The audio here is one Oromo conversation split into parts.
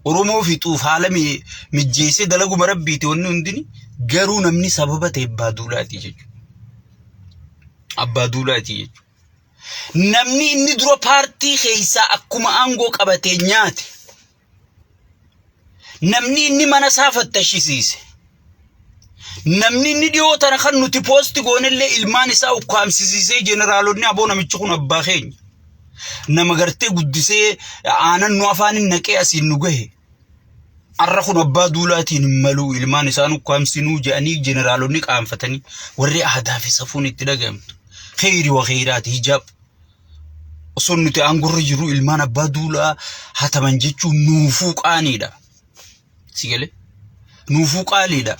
Oromoo fixuuf haala mijjeessee dalaguma rabbiiti wanni hundini garuu namni sababa ta'e abbaa duulaati jechuudha. Abbaa duulaati jechuudha. Namni inni dura paartii keessaa akkuma aangoo qabatee nyaate. Namni inni mana isaa fattashisiise. Namni inni dhiyoo tana kan nuti poosti goonellee ilmaan isaa ukkaamsisiisee jeneraalonni aboo namichi kun abbaa keenya. Nama gartee guddisee aanan nu afaan hin naqee asiin nu gahe. Arra kun abbaa duulaatiin hin maluu ilmaan isaan ukkaamsinuu jedhanii jeneraalonni qaanfatanii warri aadaa fi safuun itti dhaga'amtu. Kheyri wa kheyraati hijaab. Osoo nuti aangorra jirru ilmaan abbaa duulaa hataman jechuun nuufuu qaaniidha. Si galee? Nuufuu qaaliidha.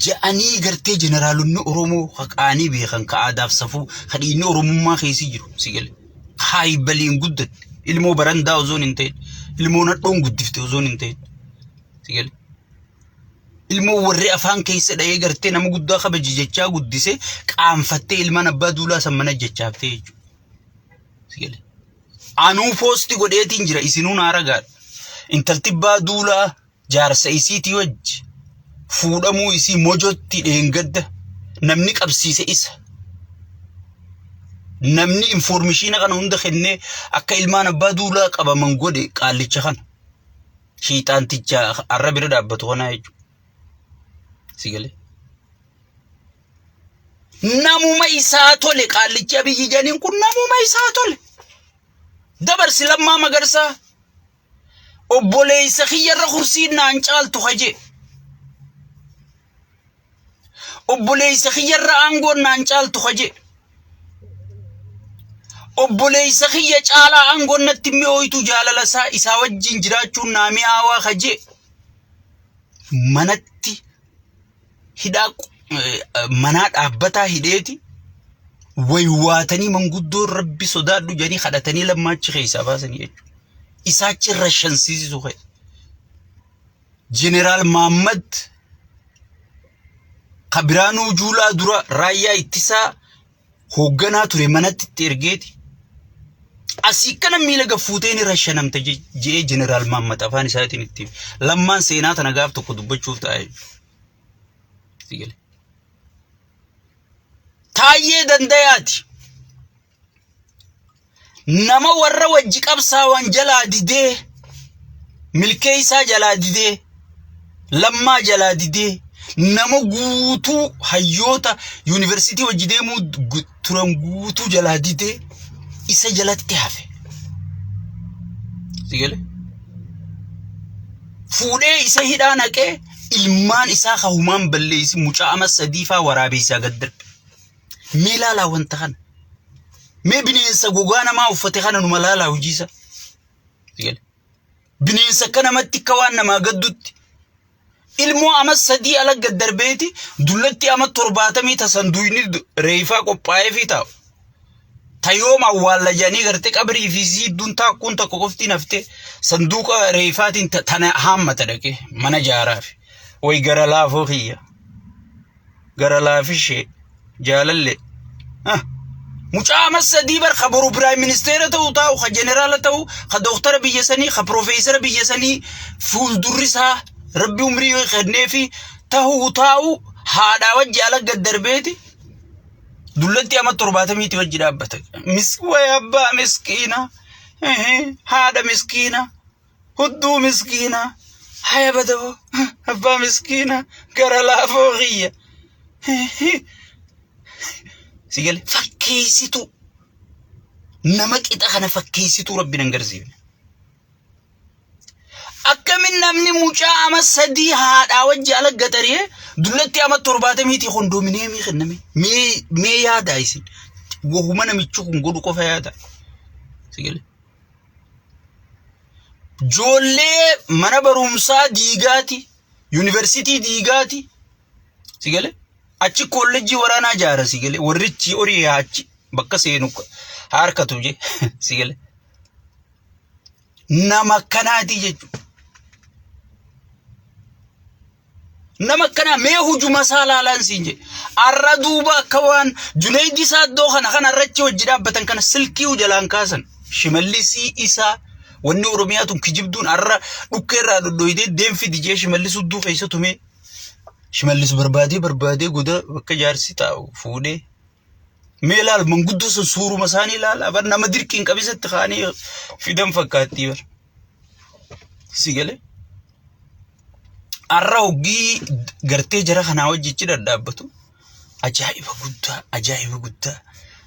Ja'anii gartee jeneraalonni Oromoo ka qaanii beekan ka aadaaf safuu ka dhiigni Oromummaa keessi jiru si galee? Haayibbaliin guddatte ilmoo barandaa osoo hin ta'in ilmoo nadhoon guddifte osoo hin ta'in si galee? Ilmoo warri afaan keessa dha'ee gartee nama guddaa kabaji jechaa guddise qaanfattee ilmaan abbaa duulaa san mana jechaaftee jechuudha. Si galee? Anuu poosti godheetiin jira isinuu naa ragaadha. Intalti abbaa duulaa jaarsa isiitii wajji fuudhamuu isii mojotti dheengadda namni qabsiise isa. Namni infoormishiina kana hunda kennee akka ilmaan abbaa duulaa qabaman godhe qaallicha kana. Shiixaanticha arra bira dhaabbatu kanaa jechuudha. Si galee? Namuma isaa tole qaallichi Abiyyi jedhaniin kun namuma isaa tole. Dabarsi Lammaa Magarsaa obboleessa kiyyarra kursiin naan caaltu hajee. Obboleessa kiyyarra aangoon naan caaltu hajee. Obboleessa kiyya caalaa aangoon natti mi'ooytu jaalala isaa isaa wajjin jiraachuun naa mi'aawaa hajee. Manatti hidhaa manaa dhaabbataa hidheeti waywaatanii manguddoon rabbi sodaadhu jedhanii kadhatanii lammaachi keessaa baasanii jechuudha. Isaachi irra shansiisisu ka'e. Jeneraal Maammad ka Biraanuu Juulaa dura raayyaa ittisaa hoogganaa ture manatti itti ergeeti. Asii kana miila gaffuutee ni rashanamta je'ee Jeneraal Maammat afaan isaatiin itti lammaan seenaa tana gaaf tokko dubbachuuf ta'a jechuudha. Taayyee Dandayaati. Nama warra wajji qabsaawan jalaa didee milkeessaa jalaa didee lammaa jalaa didee nama guutuu hayyoota yuunivarsiitii wajji deemuu turan guutuu jalaa didee isa jalatti hafe. Si galee? Fuudhee isa hidhaa naqee ilmaan isaa kahumaan balleessi mucaa ama sadiifaa waraabeessaa gad darbe. Mee laalaa wanta kana. Mee bineensa gogaa namaa uffate kana numa laalaa hojii isaa. Bineensa akka namatti akka waan namaa gaddutti. Ilmoo ama sadii ala gad darbeeti dullatti ama torbaatamii ta sanduuqni reefaa qophaa'eefii taa'u. Ta yoom awwaalla jedhanii gartee qabrii fi siidduun taakkuun tokko qofti naftee sanduuqa reefaatiin tana haammata dhaqee mana jaaraafi. Way gara laafoo kiyya. Gara laafishee jaalalle. Ah. Mucaa ama sadii bar ka boru piraayim ministeera ta'u taa'u ka jeneraala ta'u ka dooktara biyya sanii ka piroofeesara biyya sanii fuuldurri isaa rabbi umrii yoo kenneefi ta'uu taa'u haadhaa wajji ala gad darbeeti dullatti ama torbaatamiiti wajji dhaabbata. Way abbaa miskiina haadha miskiina Hudduu miskiina haya badaboo abbaa miskiina gara laafoo kiyya. Si gale fakkeessituu nama qixa kana fakkeessituu rabbi nan garsiifne. Akkamin namni mucaa ama sadii haadhaa wajji ala gaxaree dullatti ama torbaatamiitii kondoominiyeemii kenname. Mee yaadaa isin wahuma namichi kun godhu qofa yaadaa. Si gale. Ijoollee mana barumsaa diigaati, yuunivarsiitii diigaati. Si galee? Achi koolleejjii waraanaa jaara si galee? Warrichi horii achi bakka seenu harkatu je si galee? Nama akkanaatii jechuudha. Nama akkanaa mee hujuma isaa laalaan siin jedhe. Arra duuba akka waan Junaydii Saaddoo kana kan arrachi hojii dhaabbatan kana silkii jalaan kaasan. Shimallisii isaa Wanni Oromiyaa tun kijibduun har'a dhukkee irraa dhodhooyitee deemfi dijee Shimallis hudduu keessa tumee Shimallis barbaadee barbaadee goda bakka jaarsi taa'u fuudhee. Mee ilaal manguddoo sun suuruma isaanii ilaala bar nama dirqiin qabisatti kaanii fidan fakkaattii bar. Si galee? Har'a hoggii gartee jara kanaa wajjichi dhadhaabbatu ajaa'iba guddaa ajaa'iba guddaa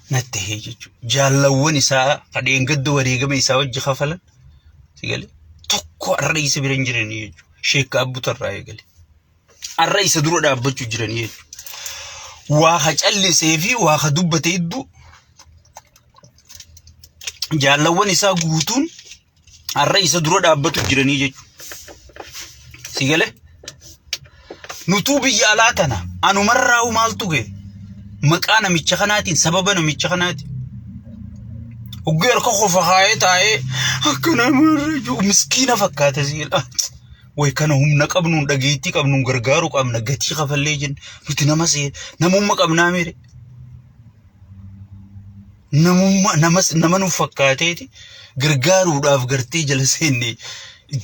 natti tahee jechuudha. Jaallawwan isaa kadheen gadda wareegama isaa wajji kafalan si galee tokko har'a isa bira hin jiranii jechuudha. Sheekka Abbutarraa eegale. Har'a isa dura dhaabbachuu jiranii jechuudha. Waa ka callisee fi waa ka dubbate hedduu jaallawwan isaa guutuun har'a isa dura dhaabbatu jiranii jechuudha. Si galee? Nutuu biyya alaa tana anumarraa maaltu ga'e? Maqaa namicha kanaatiin sababa namicha kanaatiin. Hoggee harka qofa kaa'ee taa'ee akka namarra jiru miskiina fakkaata si galee. Way kana humna qabnuun dhageettii qabnuun gargaaruu qabna gatii kafallee jenna nuti nama see namumma qabnaa miire. Namummaa namas nama nuuf fakkaateeti gargaaruudhaaf gartee jala seenne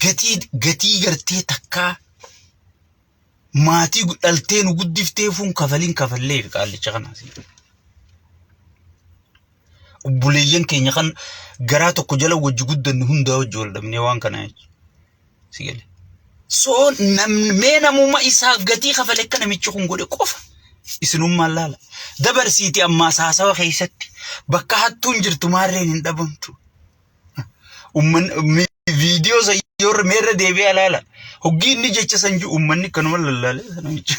gatii gatii gartee takkaa maatii dhaltee nu guddiftee fuun kafaliin kafalleef qaallicha kanaas. Obboleeyyan keenya kan garaa tokko jala wajji guddanne hundaa wajji wal dhabnee waan kanaa jechuudha. Si gale. So mee namummaa isaaf gatii kafale akka namichi kun godhe qofa isinummaan laala. Dabarsiiti ammaa saasawa keessatti bakka hattuun jirtu maarreen hin dhabamtu. Umman viidiyoo san yoo meerra deebi'aa laala. Hoggii inni jecha san jiru ummanni kanuma lallaale namichi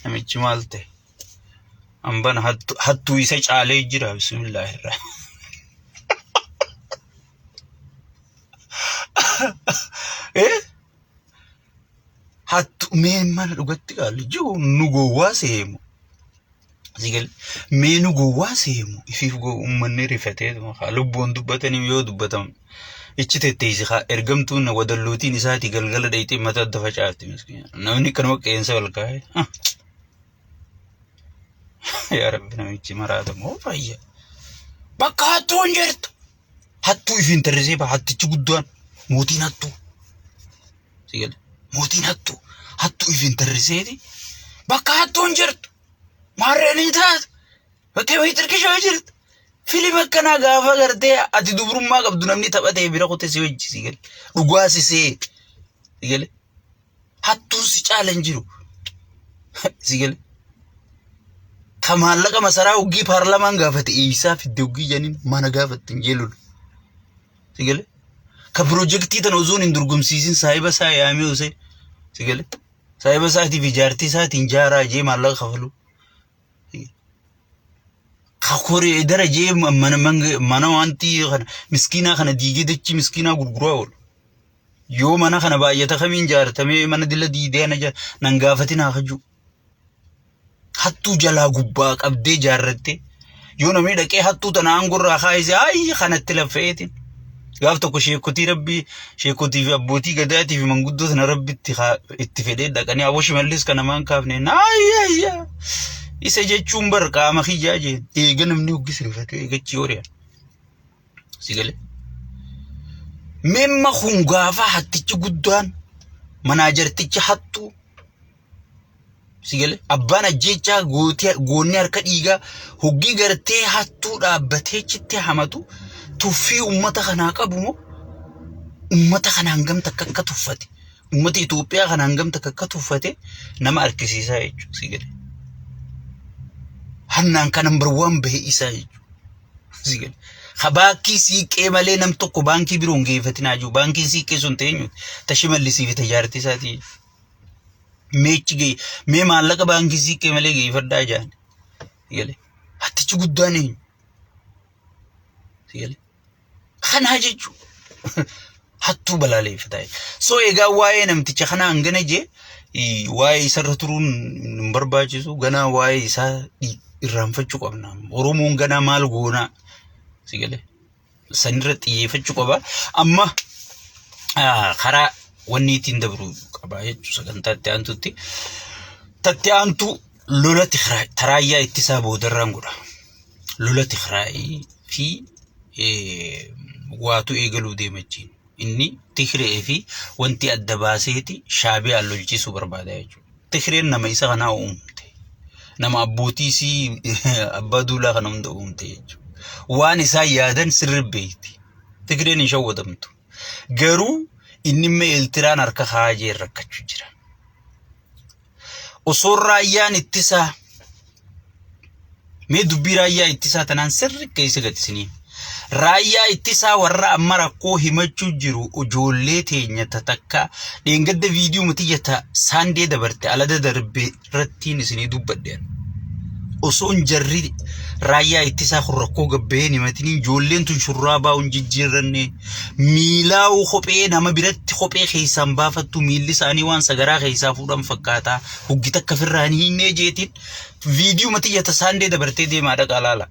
namichi maal ta'e. Ambana hattuu isa caalee jira bismillahirraa. Eh? Hattu mee mana dhugatti qaalli jiru nu gowwaa seemu. Sigal mee nu gowwaa seemu ifiif uummanni rifatee lubbuun dubbatanii yoo dubbatamu. Ichi tetteessi haa ergamtuun wadallootiin isaatii galgala dhayxee mata adda facaafti miskiina. Namni kanuma qeensa ol kaa'e. Yaa Rabbi namichi maraata moo fayya. Bakka hattuun jirtu. Hattuu ifiin tarrisee ba'a hattichi guddaan mootiin hattuu. Si gale mootiin hattuu hattuu ifiin tarriseeti bakka hattuun jirtu maarreen hin taatu bakka wayii tirkishoo jirtu. Filim akkanaa gaafa gartee ati dubrummaa qabdu namni taphatee bira kute si wajji si gale dhugaa si see si gale hattuun si caala hin jiru si gale. Ka maallaqa masaraa hoggii paarlaamaan gaafate eeysaa fidde hoggii jedhaniin mana gaafatte hin jeelulu. Si gale? Ka pirojektii tana osoo hin dorgomsiisin saahiba isaa yaamee osee si gale? Saahiba isaatii fi jaartii isaatiin jaaraa jee maallaqa kafalu. Ka koree dara jee mana mana wanti kana miskiinaa kana diigee dachii miskiinaa gurguraa oolu. Yoo mana kana baay'ata kamiin jaartamee mana dila diidee ana nan gaafatin haa kajuu. Hattuu jalaa gubbaa qabdee jaarrattee yoo namni dhaqee hattuu tana aangorraa kaayise ayyi kanatti laffa'eetiin. Gaaf tokko sheekotii rabbii sheekotii fi abbootii gadaatii fi manguddoo tana rabbi itti fedhee dhaqanii aboo Shimallis kana maan kaafne ayya isa jechuun bar qaama kiyyaa jeen eega namni hoggis rifatee eegachi horiya. Si galee. Meemma kun gaafa hattichi guddaan manaajartichi hattuu si galee abbaan ajjeechaa goonni harka dhiigaa hoggii gartee hattuu dhaabbatee chitti hamatu tuffii ummata kanaa qabu moo ummata kana hangam takka akka tuffate ummata Itoophiyaa kana hangam takka akka tuffate nama argisiisaa jechuudha si galee. Hannaan kan number one bahe isaa jechuudha. Si galee. Ha baankii siiqqee malee nam tokko baankii biroo hin geeffatinaa jiru. Baankiin siiqqee sun ta'eenyu ta Shimallisii fi ta jaartii isaatii. Meechi ga'e mee maallaqa baankii siiqqee malee geeffadhaa jaan. Si galee. Hattichi guddaan eenyu? Si galee. Kanaa jechuudha. Hattuu balaaleffataa. So egaa waa'ee namticha kanaa hangana jee waa'ee isarra turuun hin barbaachisu. Ganaa waa'ee isaa irraanfachuu qabna. Oromoon ganaa maal goonaa? Si galee? Sanirra xiyyeeffachuu qaba. Amma karaa wanni ittiin dabru qaba jechuudha sagantaa itti aantutti. Tatti aantu lola taraayyaa ittisaa boodarraan godha. Lola Tigraayii fi Waatu eegaluu deema jechiin. Inni Tigree fi wanti adda baaseeti Shaabiyaan lolchiisuu barbaada jechuudha. Tigreen nama isa kanaa uumte. Nama abbootii isii abbaa duulaa kana hunda uumte jechuudha. Waan isaan yaadan sirri beekti. Tigreen hin shawwadamtu. Garuu inni immoo Eeltiraan harka kaa'aa rakkachuu jira. Osoo raayyaan ittisaa mee dubbii raayyaa ittisaa tanaan sirri keessa gatisinii. Raayyaa ittisaa warra amma rakkoo himachuu jiru ijoollee teenya tatakka dheengadda viidiyoo matiyya ta saandee dabarte alada darbe irrattiin isinii dubbadhe. Osoon jarri raayyaa ittisaa kun rakkoo gabbaheen himatiniin ijoolleen tun shurraabaa hin jijjiirranne miilaa'uu kophee nama biratti kophee keessaan baafattu miilli isaanii waan sagaraa keessaa fuudhan fakkaataa huggi takka firraa hin hinnee jeetiin viidiyoo matiyya ta saandee dabartee deemaa dhaqaa laala.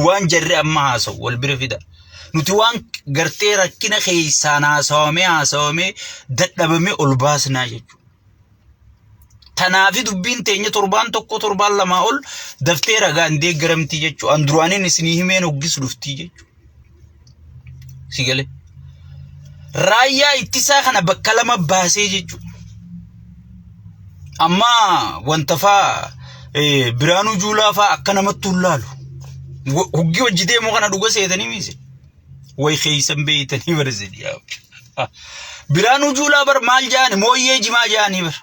Waan jarri amma haasa'u wal bira fida. Nuti waan gartee rakkina keessaan haasawamee haasawamee dadhabamee ol baasnaa jechuudha. Tanaafi dubbiin teenya torbaan tokko torbaan lamaa ol daftee ragaan deeggaramtii jechuudha. An duraaniin isinii himeen hoggis dhuftii jechuudha. Si galee. Raayyaa ittisaa kana bakka lama baasee jechuudha. Amma wanta faa Biraanuu Juulaa faa akka namatti hin laalu. Hoggii hojii deemu kana dhuga seetanii miise. Way keeysan beeytanii bara isin. Biraanuu Juulaa bar maal jaani mooyyee jimaa jaanii bar.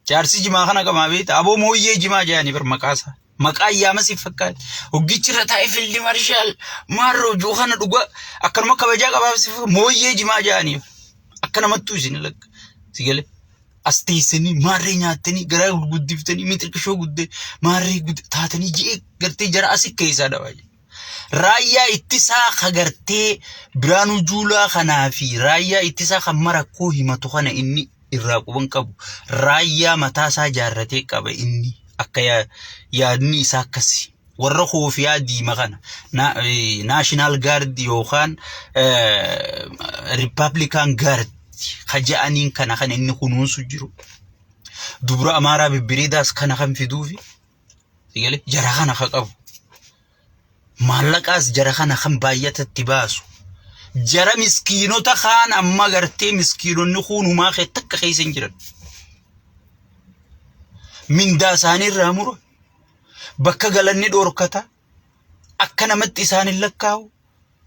Jaarsi jimaa kana qamaa beekta aboo mooyyee jimaa jaanii bar maqaasaa. Maqaa yaama siif fakkaate. Hoggichi irra taa'ee fiildi marshaal maarroo juu kana dhuga akkanuma kabajaa qabaaf siif mooyyee jimaa jaanii bar. Akka namattuu isin lakka. Si galee. As teessanii maarree nyaattanii garaa gurguddiftanii mixiqishoo guddee maarree taatanii ji'ee gartee jara asi keessaa dhabaa jira. Raayyaa ittisaa ka gartee Biraanuu Juulaa kanaa fi raayyaa ittisaa kan marakkoo himatu kana inni irraa quban qabu. Raayyaa mataa isaa jaarratee qaba inni akka yaadni isaa akkasi. Warra koofiyaa diima kana national guard yookaan republican guard ka ja'aniin kana kan inni kunuunsu jiru. Dubra Amaaraa bibbireedaas kana kan fiduufi jara kana ka qabu. Maallaqaas jara kana kan baay'atatti baasu. Jara miskiinota kaan amma gartee miskiinonni kunumaa kee takka keessa hin jiran. Mindaa isaanii irraa mura. Bakka galanni dhoorkata. Akka namatti isaan hin lakkaa'u.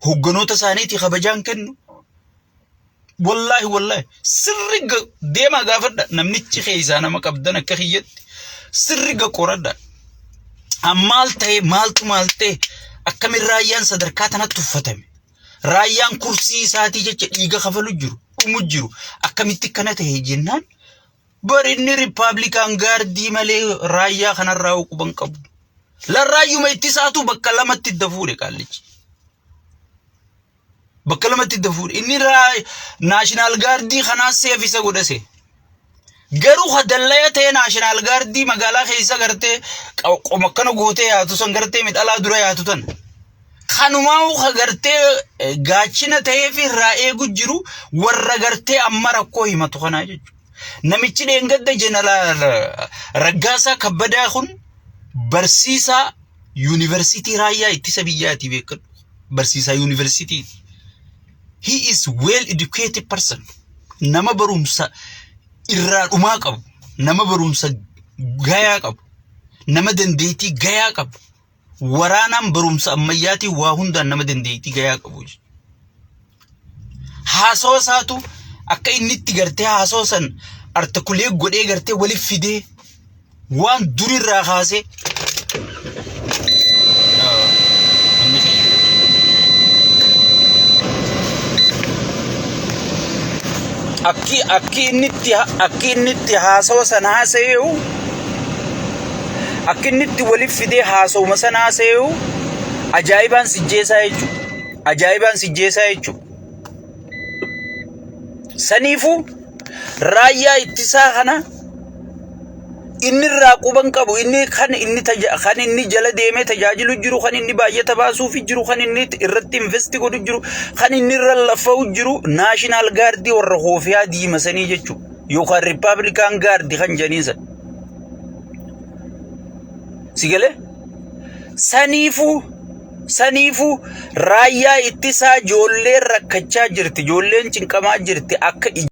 Hogganoota isaaniitii kabajaan kennu. Wallaahi wallaahi sirri deemaa gaafadha namnichi keessaa nama qabdan akka kiyyatti sirri qoradha. Maal ta'e maaltu maal ta'e akkamiin raayyaan sadarkaa tanatti uffatame. Raayyaan kursii isaatii jecha dhiiga kafalu jiru dhumu jiru akkamitti akkana ta'e jennaan bar inni republican guard malee raayyaa kanarraa quban qabu. Larraayyuma ittisaatu bakka lamatti dafuudhe qaallichi. Bakka lamatti dafuudhe. Inni national guard kanaas seef isa godhase. Garuu ka dallaya ta'e national guard magaalaa keessa gartee qoma akkana gootee yaatu san gartee midhalaa dura yaatu tan. Kanumaa ka gartee gaachina ta'ee fi irraa eegu jiru warra gartee amma rakkoo himatu kanaa jechuudha. Namichi dheengadda jeneraal Raggaasaa Kabbadaa kun barsiisaa yuunivarsiitii raayyaa ittisa biyyaati beekadhu. Barsiisaa yuunivarsiitiiti. He is well educated person. Nama barumsa irraa dhumaa qabu. Nama barumsa gayaa qabu. Nama dandeettii gayaa qabu. Waraanaan barumsa ammayyaatiin waa hundaan nama dandeettii gayaa qabu. Haasawaa isaatu akka inni itti gartee haasawaa san artikulee godhee gartee waliif fidee waan durirraa kaasee Inni kiyya. Akki inni itti haasawa san haasa'eeyu akki inni itti waliif fidee haasawuma san haasa'eeyu ajaa'ibaan sijjeessaa jechuudha. Ajaa'ibaan sijjeessaa jechuudha. Saniifuu raayyaa ittisaa kana inni irraa quban qabu inni kan inni kan inni jala deemee tajaajilu jiru kan inni baay'ata baasuufi jiru kan inni irratti invest godhu jiru kan inni irra laffa'u jiru national guard warra hoofiyaa diimasanii jechuudha yookaan republican guard kan jedhaniin san. Si galee? Saniifuu Saniifuu raayyaa ittisaa ijoolleen rakkachaa jirti, ijoolleen cinqamaa jirti akka